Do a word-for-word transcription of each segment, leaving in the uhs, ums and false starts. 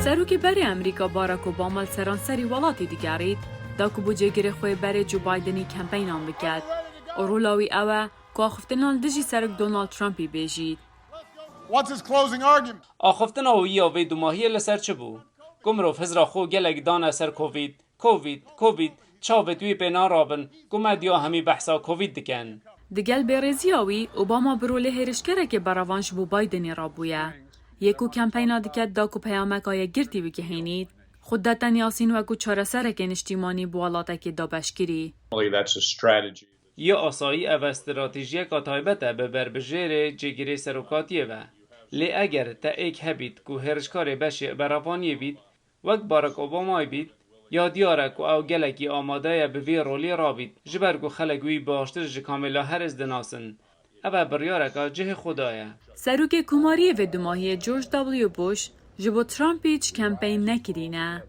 Serokê berê Amerîka Barack Obama li seranserî welatî digerît, da ku bo cêgirê xwe berê Joe Bidenî kempeynan biket. Û rola wî ew e ku axiftinan li dijî serok Donald Trumpî bêjît. What's his closing argument? Axiftina wî ya vê dumahiyê li ser çi bû? Ku mirov hizra xwe gelek dane ser Covid, Covid, Covid, çavêt wî pê narabin ku medya hemî behsa Covid dikin. Digel bêrêziya wî, Obama bi rolê hêrişgerekê berevan ji bo Bidenê re bûye. Yê ku kempeyna diket da ku peyameka yekgirtî bigihînît, xwe dete niyasîn wekû çareserekê niştîmanî bi welatekê dabeşkirî. That's a strategy. Ya asayî ev e stratejiyeka taybet e bi berbijêrê cêgirê serokatiyê ve. Lê eger te êk hebît ku hêrişkarê beşê berevaniyê bît, wek Barack Obamayê bît, ya diyar e ku ew gelekî amade ye bi vê rolê rabît, ji ber ku xelek wî baştir ji Kamala Harris dinasin. Ev e biryareka cihê xwe daye. Serokê Komariyê vê dumahiyê George W. Bush ji bo Trumpî çi kempeyn nekirîne.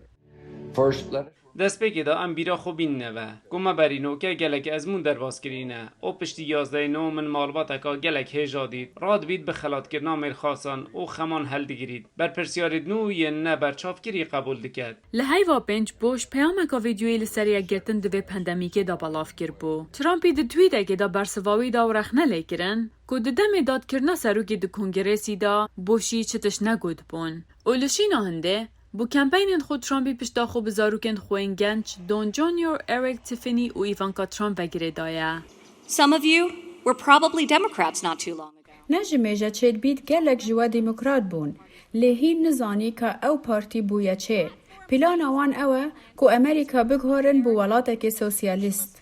Destpêkê de em bîra xwe bînine ve ku me berî noke gelek ezmûn derbas kirîne û piştî yazdehê no min malbateka gelek hêja dît. Radibît bi xelatkirina mêrxasan û xeman heldigirît. Berpirsyarêt nû yên ne berçavkirî qebûl diket. Li heyva pênc Bush peyameka vîdyoyî li ser yekgirtin di vê pandemîkê de belav kiribû. Trumpî di twîtekê de bersiva wî da û rexne lê kirin ku di demê dadkirina serokî di kongiresî de Bushî çi tişt negotibûn. Û li şîna hindê, bo kempeynên xwe Trumpî pişta xwe bi zarokên xwe yên genc Don Junior, Eric, Tiffany û Ivanka Trump ve girêdaye. Some of you were probably Democrats not too long ago. Ne ji mêje çêdibît gelek ji we demokrat bûn, lê hîn nizanî ka ew partî bûye çê. Plana wan ew e ku Amerîka biguherin bo welatekê sosyalîst.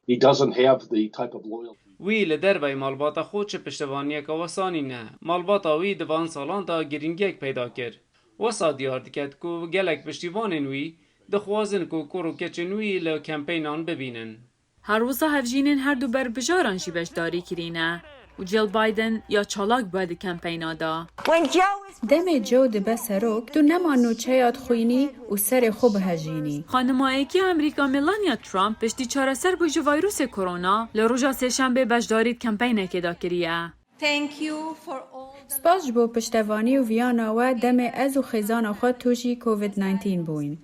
He doesn't have the type of loyalty. Wî li derveyî malbata xwe çi piştevaniyeke wesa nîne. Malbata wî di van salan de girîngiyek peyda kir. Wesa diyar diket ku gelek piştîvanên wî dixwazin ku kur û keçên wî li kempeynan bibînin. Her wisa hevjînên her du berbijaran jî beşdarî kirîne û Jill Biden ya çalak bûye di kempeyna de. Demê Joe dibe serok, tu nema nûçeya dixwînî û serê xwe bihejînî. Xanima Yekî Amerîka Melania Trump piştî çareserbû ji vayrûsê korona li roja sêşembê beşdarî di kempeynekê de kiriye. Spas ji bo piştevanî û viyana we demê ez û xêzana xwe tûjî Covid nineteen bûyîn.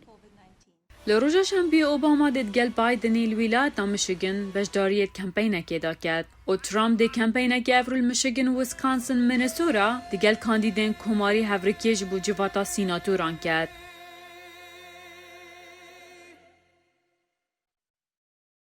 Li roja şembiyê Obama dê digel Bidenî li wîlayeta Michigan beşdariyê di kempeynekê de ket û Trump dê kempeynekê evro li Michigan, Wisconsin, Minnesota digel kandîdên komarî hevrikiyê ji bo civata sînatoran ket.